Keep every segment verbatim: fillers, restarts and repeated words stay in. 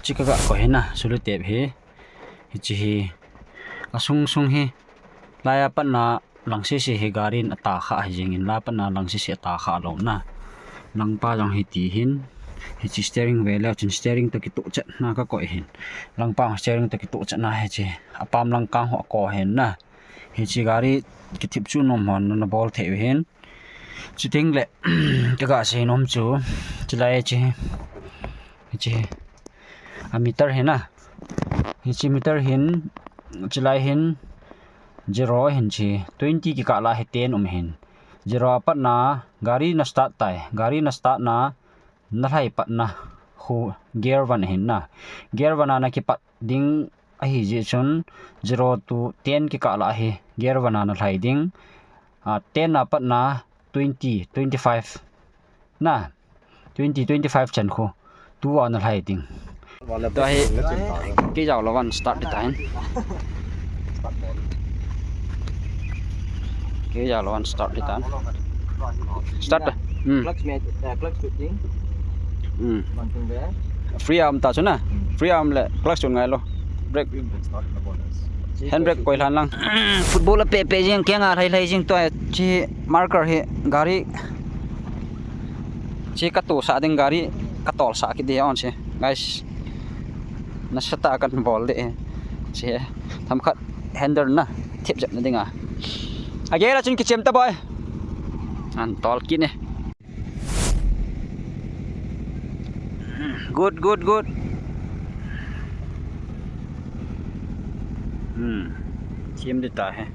Hiche kaga koi hi na, Sulu tep hi. Hiche hi. Asung sung hi. Laiya patna lang sese hi gari in ata kha hi jingin, laiya patna lang sese ata kha lou na. Langpa jong hiti hin. Hiche steering ve le, chun steering toh kitoh chet na kakoi hin. Langpa steering toh kitoh chet na hiche. Apam lang kang ho ako hin na. Hiche gari kithip chu nom hon nabol thei u hin. Chuteng le, kaga sei nom chu, chulai hiche, hiche, a meter hin na. Hiche meter hin, chulai hin, zero hin hiche, twenty kikah lah hi ten um hin. Zero a patna, gari na start tai, gari na start na, nalhai patna, khu gear one hin na. Gear one a nakipat ding ahi jeh chun, zero to ten kikah lah hi, gear one a nalhai ding. A, ten a patna twenty, twenty-five. Na, twenty, twenty-five chan khu. Two a nalhai ding. Tua hi, kei jao lou vin start ding tahin. Kei jao lou vin start ding tahin. Start. Hmm. Clutch me, eh, clutch switching. Hmm. Free arm ta chu na. Free arm le clutch chun ngai lou. Brake. Handbrake koi lhan lang. Football a pe pe jing, kei nga lhai lhai jing tua chi marker hi gari. Chi katoh sah ding gari, katol sah kit ding ahi chu. Guys. Nasatah a kabol ding. Chi. Themkhat handle na. Thip jep na ding a. Age la chun kichem ta boi. An tol kit ne. Good, good, good. Hmm. Thim ding tahi.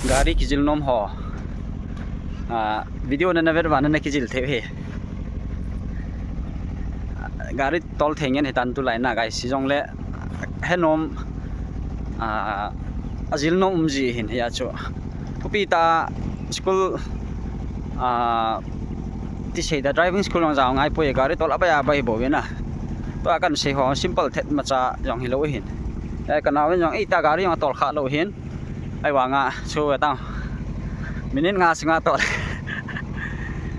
Gari kijil nom ho. Ah, video nana vet uva nana kijil thei u hi. Gari tol thei ngen hitan tulai na guys, hijongle henom, ah, ajil nom um ji hin hia chu. Thupi tah school, ah, ti sei da driving school jong jao ngai poi, gari tol abai abai bou ve na. Tua kan sei ho simple thet macha jong hilou hin. Eh, ka naovin jong eita gari jong atol kha lou hin. Ahivanga chu ve tang. Minute nga sunga tol.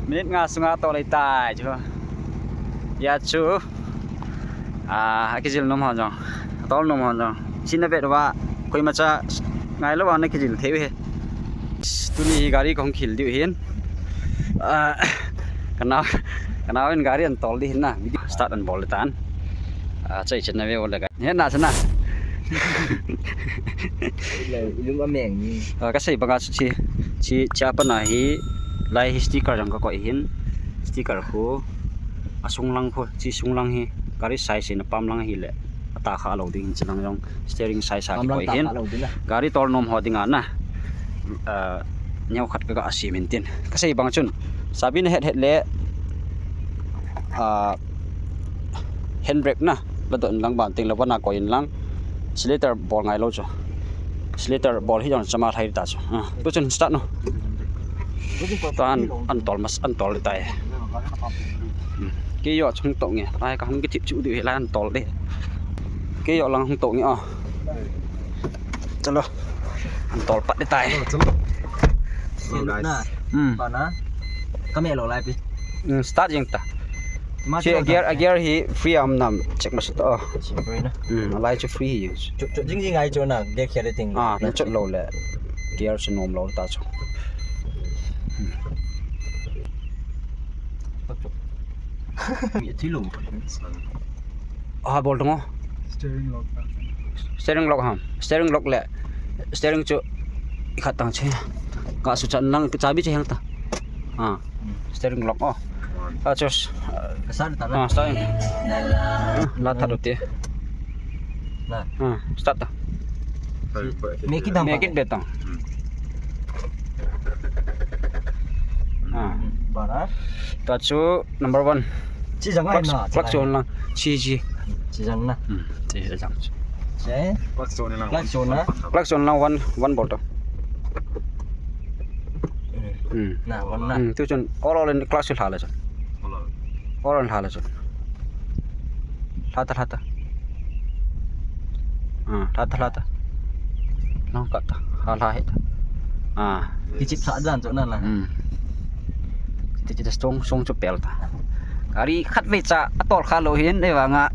Minute nga sunga tol ahitai chu. Hia chu. Ah, akijil nom ho jong. Atol nom ho jong. China vet uva. Koimacha ngailou vang nakijil thei u hi. Tuni hi gari kahung khil diu hin. Ah, ka nao, ka naovin gari an tol ding hin na. Start an bol le tan. Ah, chai chen na ve o le ka. He na sana. Ilung ameng ni. Ah, kasei banga chu chi, chi, chi a pat na hi lai hi sticker jong kakoi hin. Sticker khu, asung lang khu, chi sung lang hi, gari size in apam lang hile, ata kha lou ding, chi lang jong steering size a kikoi hin. Gari tol nom ho dinga na. Ah, neo khat kaga asem in tin. Kasei bang chun, sabi nahet het le, ah, handbrake na. Ladon lang ban teng le vana koi in lang. Accelerator bol ngai lou chu. Accelerator bol hi jong chama thai ta chu. Ah, tu chun start no. Tan an tol mas an tol tai. Hmm. Kei jo chung to nge. Lai kahung kithip chu diu hi lai an tol de. Kei jo lang hung to nge a. Chalo. An tol pat de tai. Hello, guys. Hmm. Bana. Kame lo lai pi. Hmm, start jeng ta. Che gear, a gear hi free am nam check masa ta. Free na. Hmm, alai chu free hi. Chu, chu, jing jing ai chu na, gear khia le ting. Ah, na chot lo le. Gear chu nom lo ta chu. Hmm. Mi thi lo. Ah, bol dong. Steering lock. Steering lock ham. Steering lock le. Steering chu khat tang che. Ka su chan lang chabi che hang ta. Ah. Steering lock, oh. Ah, chos. Ka san ta na. Ah, steering. La tha do te. Na. Ah, start ta. Make it dam. Make it betang. Ah. Bara. Ta chu number one. Chi jang ai na. Clutch on lang. Chi chi. Chi jang na. Hmm. Chi jang. Chi. Clutch on lang. Clutch on na. Clutch on lang one, one bol to. Hmm. Na, one na. Hmm, tu chun all, all in clutch hla le chun. All, all. All in hla le chun. Hla ta, hla ta. Ah, hla ta, hla ta. Long kat ta. Hla, hla he ta. Ah. Kichip sa dan chun na la. Hmm. Ti ta song song chu pel ta. Gari khat vei cha a tol kha lou hin, ei vang a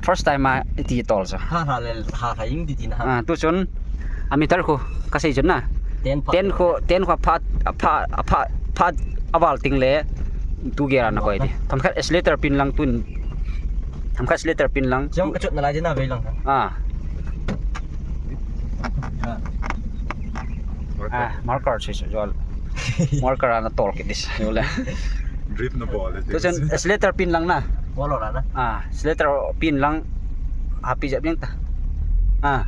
first time a iti tol cha. Ha ha le, ha ha ing di ti na ha. Ah, tu chun a meter khu ka sei chun na. Ten pha. Ten khu, ten khu pha, pha, pha, pha a val ting le tu gear a na koi di. Themkhat accelerator pin lang tun. Themkhat accelerator pin lang. Jong ka chut na lai di na vei lang. Ah. Ah, marker chu chu jol. Marker a na tol kit dis. Jol le. Drift na bol le. Tu chun accelerator pin lang na. Bol la na. Ah, accelerator pin lang. Happy jep ding ta. Ah.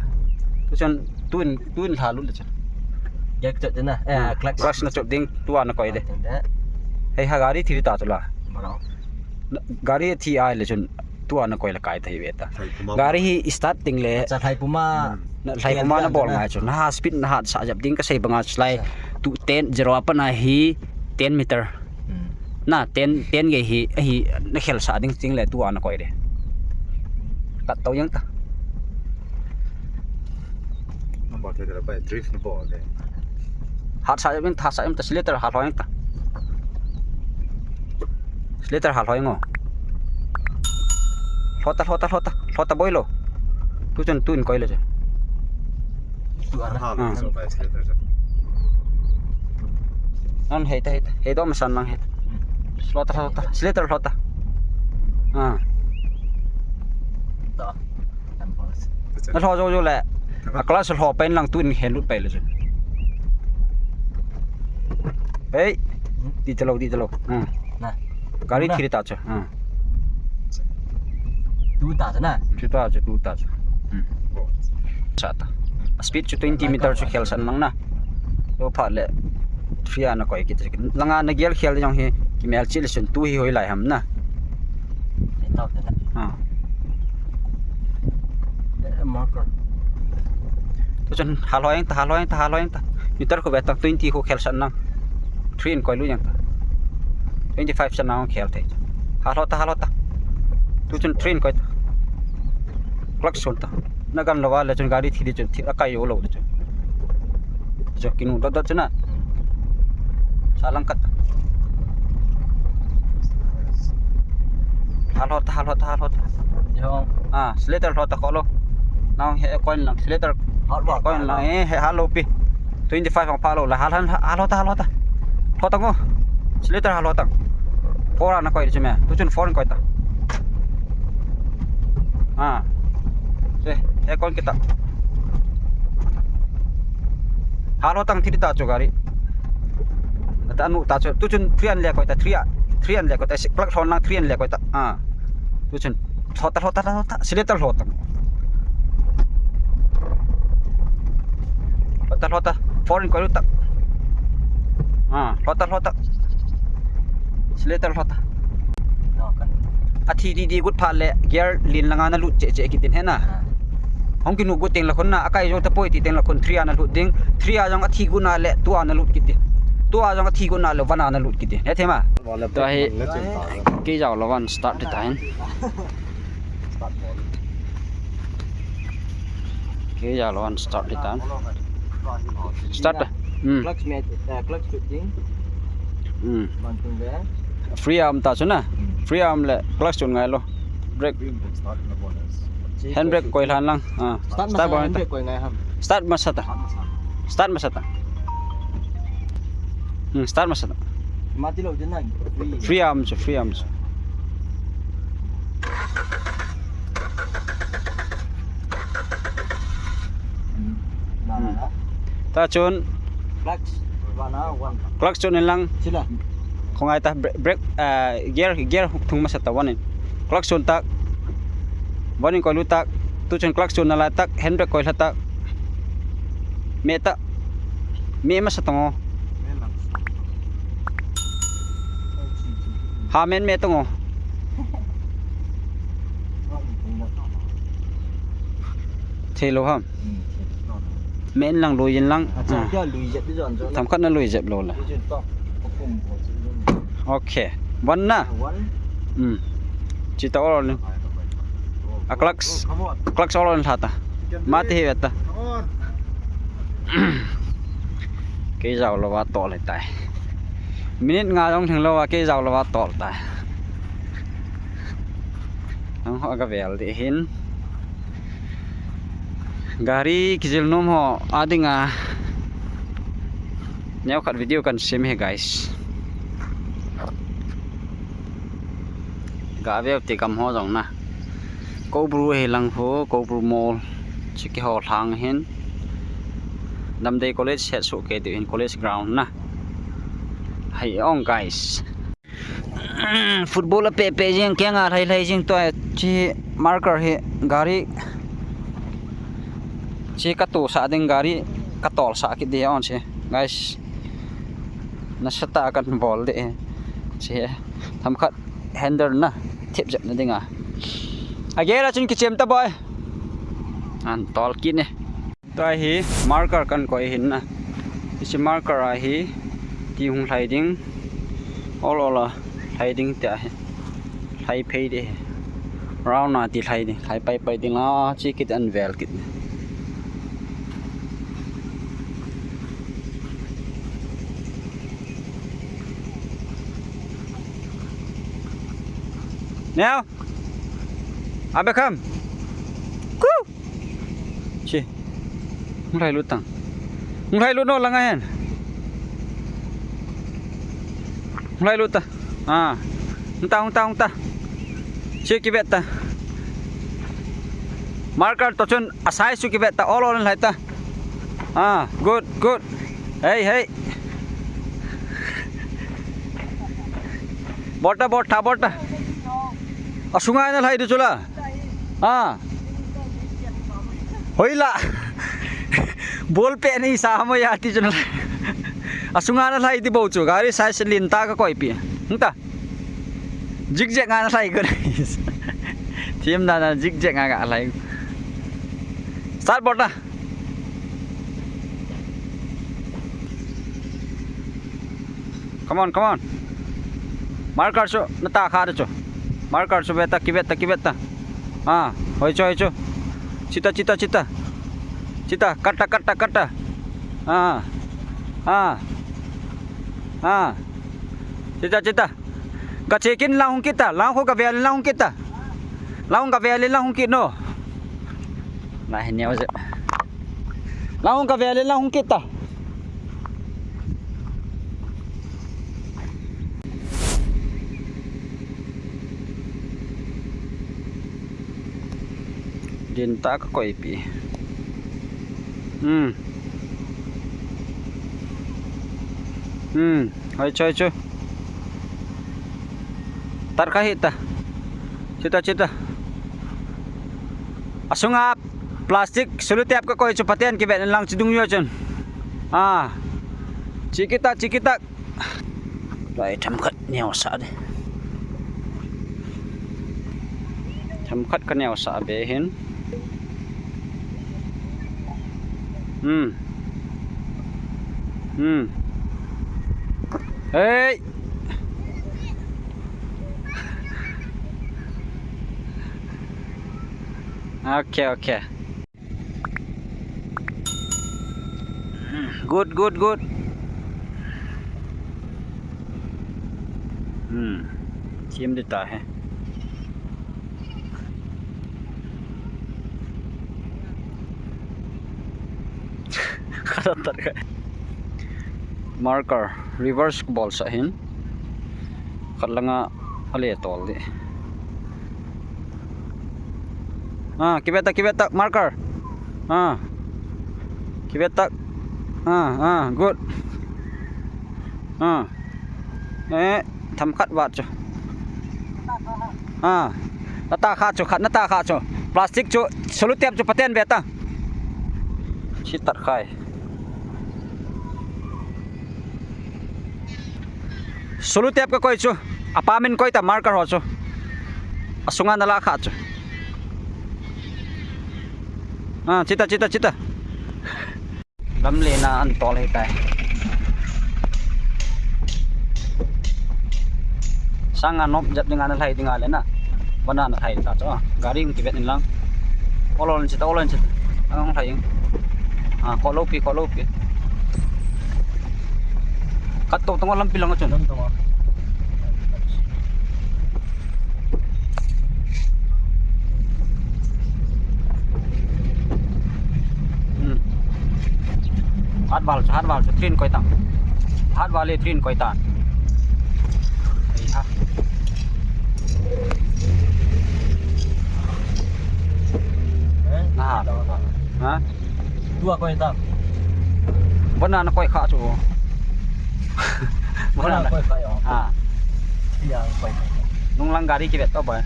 Tu chun tun, tun lha lut le chun. Yak chut na. Eh, clutch. Clutch na chop ding tua na koi de. Hei ha gari thi ta chu la. Gari thi ai le chun. Tua na koi la kai ta hi ve ta. Lhai puma. Gari hi start ting le. Cha lhai puma. Hmm. Na lhai puma na bol ngai chu. Na ha speed na ha sa jap ding ka sei banga slide. Cha. Tu ten zero a pat na hi ten meter. Hmm. Na ten, ten gei hi, hi na khel sa ding ting le tua na koi de. Kat tau yang ta. Number thei thei la pai drift na bol de. Hat sa em, hat sa em ta, accelerator hat lhoi ta. Accelerator hat lhoi ngo. Lhota, lhota, lhota, lhota boi lo. Tu chun tun koi le chun. Tu ana. Ah. So pai accelerator cha. An hei ta, hei ta. Hei do ma san lang hei ta. Lhota, lhota. Accelerator lhota. Ah. Ta. Na lho jou jou le. A clutch lho pen lang tun he lut pai le chu. Hei. Di talo, di talo. Hmm. Na. Gari thi ta chu. Hmm. Tu ta chu na. Tu ta chu, tu ta chu. Hmm. Sa ta. Speed chu twenty meter chu khel san lang na. Lo pha le. Three a na koi kit. Langa na gear khel jong hi. Kimel chil sun tu hi hoi lai ham na. Ah. Eh, marker. Tu chun halhoi ta, halhoi ta, halhoi ta. Meter khu ve ta, twenty khu khel san lang. Three in koi lu yang ta. Twenty five san lang khel te. Halhoi ta, halhoi ta. Tu chun three in koi ta. Clutch sun ta. Na gan lo va le chun gari thi di chun thi a kai yo lo di chun. Chu kinu dot dot chu na. Sa lang kat. Halhoi ta, halhoi ta, halhoi ta. Yo. Ah, accelerator lhoi ta kho lo. Nang he coin lang, accelerator. Hot work. Coin lang, eh, he halhoi pi. Twenty five ang pha lo la, halhoi, halhoi ta, halhoi ta. Lhoi ta ngo. Accelerator halhoi ta. Four a na koi di chu me. Tu chun four in koi ta. Ah. Che, he coin kita. Halhoi tang thi di ta chu gari. Ata anu ta chu. Tu chun three an le koi ta, three a. Three an le koi ta, si-, clutch lhon lang three an le koi ta. Ah. Tu chun lhoi ta, lhoi ta, lhoi ta. Accelerator lhoi ta. Lhoi ta, lhoi ta. Four in koi lu ta. Ah, lhoi ta, lhoi ta. Accelerator lhoi ta. Athi di di gut pha le gear lin langa na lut che che kit in he na. Ah. Hung kinu gut teng la khun na, akai jong ta poi ti teng la khun three a na lut ding. Three a jong athi gut na le two a na lut kit ding. Two a jong athi gut na le one a na lut kit ding. He thema. Tua hi kei jao lo van start di ta hin. Kei jao lo van start di ta. Start ta. Hmm. Clutch me, eh, clutch shooting. Hmm. One thing there. Free arm ta chu na. Hmm. Free arm le clutch chun ngai lo. Brake. Handbrake koi lhan lang. Ah, start masa, start bol ta. Handbrake koi ngai ham. Start masa ta. Start masa ta. Hmm, start masa ta. Mati lo din nang. Free. Free arm chu, free arm chu. Hmm. Na, na, na. Ta chun. Clutch. One, ah, one. Clutch chun in lang. Sila. Khongai ta bre-, brake, ah, gear, gear thung masa ta one in. Clutch chun ta. One in koi lu ta. Tu chun clutch chun na la ta. Handbrake koi la ta. Me ta. Me masa ta ngo. Ha men me ta ngo. Thei lo ham. Men lang lui in lang. Acha, ah. Kya lui jep di jon jon. Themkhat na lui jep lo la. Lui jep to. Ka pum ko chu. Okay. One na. One. Hmm. Chi ta ol ni. A clutch. Oh, come on. Clutch ol ni lha ta. Can do it. Mati hi ve ta. Come on. Kei jao lo va to le tai. Minute nga jong lhing lou a, kei jao lou a tol ta. Nang ho ga vel ding hin. Gari kijil nom ho a dinga neokhat video kan sem hi, guys. Ga veu te kam ho jong na. Koubru hi lang ho, Koubru Mall. Chiki ho lang hin. Namdei College set su ke tu hin college ground na. Hai ong, guys. Football a pe pe jing, kei nga lhai lhai jing tua, chi marker hi gari chi ka tu sa ding, gari ka tol sa kit di on chi. Guys, na sa ta kan bol di chi. Tham khat handle na thip jep na dinga. Agera chun kichem ta boy. An tol kit ne. Tua hi marker kan koi hin na. Hiche marker a hi ti hung lhai ding. Ol ol a lhai ding tia hi. Lhai phei ding hi. Round a ti lhai ding. Lhai pai pai ding la chi kit an vel kit. Neo. Abe kham. Ku. Chi. Hung lhai lut tang. Hung lhai lut no langa hen. Hung lhai lut ta. Ah. Hung ta, hung ta, hung ta. Chi kivet ta. Marker to chun asai su kivet ta. Ol ol lhai ta. Ah, good, good. Hey, hey. Bol ta, bol ta, bol ta. Asunga na lhai di chu la. Ah. Hoi la. Bol pe ni sa mo ya ti chu na. Asunga na lhai di bou chu. Gari size lin ta ka koi pi. Hung ta. Zigzag nga na lhai ko. Thim na na zigzag nga ka lhai. Start bol ta. Come on, come on. Marker chu, na ta kha chu. Marker chu ve ta, kivet ta, kivet ta. Ah, hoi chu, hoi chu. Chi ta, chi ta, chi ta. Chi ta, kat ta, kat ta, kat ta. Ah. Ah. Ah. Chi ta, chi ta. Ka check in lang hung kit ta, lang khu ka vel in lang hung kit ta. Lang hung ka vel in lang hung kit no. Lai neo je. Lang hung ka vel in lang hung kit ta. Din ta ka koi pi. Hmm. Hmm. Hoi chu, hoi chu. Tar kha hita. Chi ta, chi ta. Asunga plastic sellotape ka koi chu paten kivet in lang chi dung yo chun. Ah. Chi kit ta, chi kit ta. Lai themkhat neo sa de. Themkhat ka neo sa be hin. Hmm. Hmm. Hey. Okay, okay. Good, good, good. Hmm. Thim di ta he. Khata tat ka. Marker, reverse bol sa hin. Khat langa ale tol di. Ah, kivet ta, kivet ta, marker. Ah. Kivet ta. Ah, ah, good. Ah. Eh, themkhat vat chu. Ah. Na ta kha chu, khat na ta kha chu. Plastic chu, sellotape chu paten ve ta. Chi tat khai. Sellotape ka koi chu. Apa min koi ta marker ho chu. Asunga na la kha chu. Ah, chi ta, chi ta, chi ta. Lamlen a an tol hi tai. Sanga nop jep dinga na lhai dinga le na. Bana na lhai ta chu. Gari hung kivet in lang. Ol ol in chi ta, ol ol in chi ta. Ang hung lhai in. Ah, ko lo pi, ko lo pi. Kat to tong lampi lang a chun. Lam tong a. Hmm. Hat val, hat val, train koi tang. Hat val le train koi tan. Ei ha. Eh? Na ha. Ha? Tua koi ta. Bona na koi kha chu. Bona na koi kha yo. Ha. Tia koi kha. Nung lang gari kivet to ba.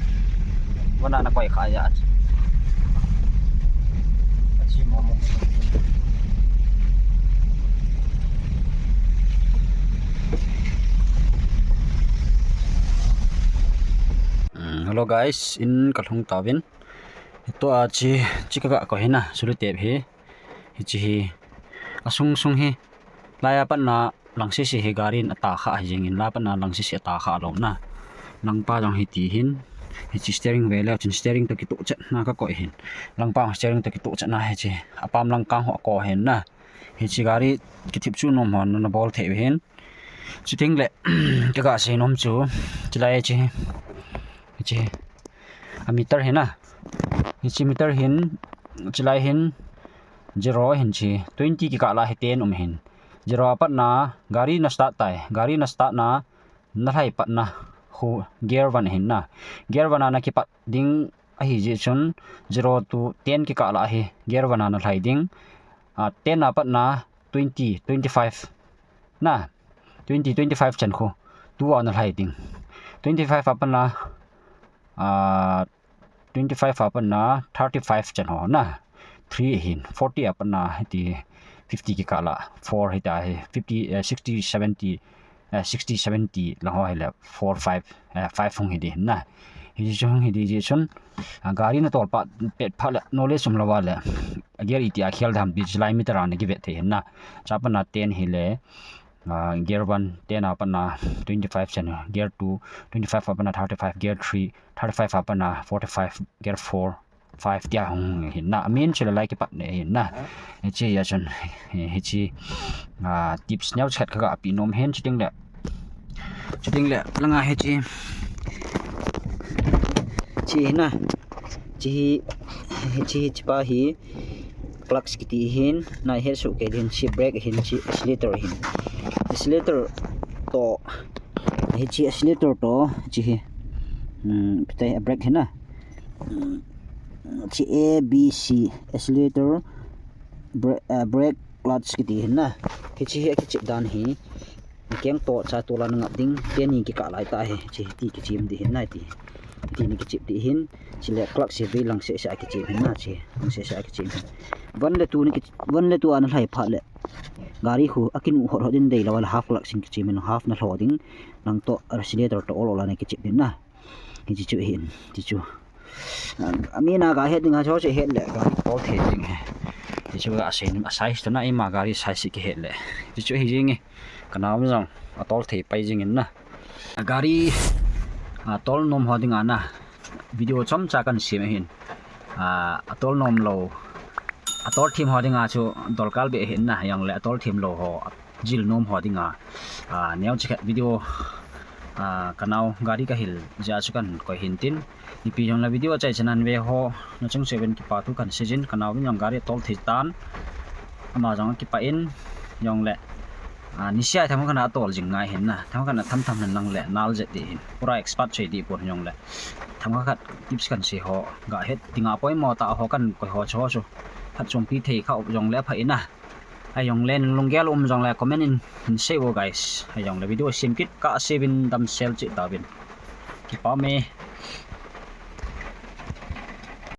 Bona na koi kha ya. Achi mo mo. Hmm, hello guys, in ka lhung tauvin. Tua chi, chi ka ga ko hi na, sulu tep hi. Hichi hi. Asung sung hi. Laiya patna langsisi hi gari in ata kha hi jingin, laiya patna langsisi ata kha lou na. Langpa jong hiti hin. Hichi steering ve le, chin steering to kituh chet na ka koi hin. Langpa steering to kituh chet na hichi. Apam langkang ho ko hin na. Hichi gari kithip chu nom hon na bol thei hin. Chuting le, ka ga sei nom chu. Chilai chi. Hichi. A meter hin a. Hichi meter hin, chilai hin, zero hin chi, twenty kikah lah hi ten um hin. Zero a patna, gari na start tai, gari na start na, na lhai patna, khu gear one hin na. Gear one a na kipat ding ahi jeh chun, zero to ten kikah lah hi, gear one a na lhai ding. A, ten a patna, twenty, twenty-five. Na, twenty, twenty-five chan khu. Two a na lhai ding. Twenty-five a patna, a, twenty-five a patna thirty-five chan ho na. Three hin, forty a patna hiti fifty kikah lah. Four hita hi, fifty, eh, sixty, seventy, eh, sixty, seventy lang ho hi le, four, five, eh, five hung hi di na. Hiti chu hung hi di jeh chun, a, gari na tol pa pet pha le, no le sum lawa le. A gear iti a khel dam di chilai meter a na kivet thei hin na. Cha patna ten hi le, a, gear one, ten a patna twenty-five chan, gear two, twenty-five a patna thirty-five, gear three, thirty-five a patna forty-five, gear four, five tia hung hin na. Amin chila lai kipat ne hin na. Hichi ya chun, hichi, a, tips neo chat ka ga pi nom hin chuting le. Chuting le, langa hichi. Chi hin na. Chi hi, chi hi, chi pa hi. Clutch kiti hin, na hi su ke din, chi brake hin, chi accelerator hin. Accelerator to, hichi accelerator to, chi hi. Hmm, pitai brake hin na. Hmm, chi A B C, accelerator, bra-, ah, brake, clutch kiti hin na. Hichi hi akichip dan hi. Keng to cha to la na ngap ding, te ni kikah lai ta hi, chi ti kichim di hin na ti. Ti ni kichip di hin, chi le clutch si vei lang se se akichim hin na chi, lang se se akichim hin. One le two ni ki, one le two a na lhai pha le. Gari khu akinu hot hot din dei la wala half clutch sin kichim hin, half na lho ding, lang to accelerator to ol ol a na kichip hin na. Hichi chu hin, ti chu. A, amin a ga het ding a chu chu het le, gari tol thei ding he. Ti chu ga sei, a size to na ima gari size ki het le. Ti chu hi jing e. Ka nau jong, a tol thei pai jing in na. A gari, a tol nom ho ding a na. Video chomcha kan sem hin. A, a tol nom lou. A tol thim ho ding a chu, dol kal be hin na, jong le a tol thim lou ho. Jil nom ho ding a, a, neo chikhat video, a, ka nau gari ka hil jeh a chu kan koi hin tin. Ipi jong le video chai chan an ve ho, na chung cheh uvin kipa thu kan sei jin, ka nau vin jong gari tol thei tan. Ama jong kipa in, jong le, a, nisia thang khat a tol jing ngai hin na, thang khat a tham tham hin lang le, nal jet di hin. Pura expert chei di pon jong le. Thang khat tips kan sei ho, ga het ding a poimo ta ho kan koi ho chu ho chu. Phat chompi thei kha up jong le pha in na. Ahi jong le, lunggel um jong le, comment in, in sei vo guys. Ahi jong le, video sem kit kah a sei vin damsel cheh tauvin. Kipa me.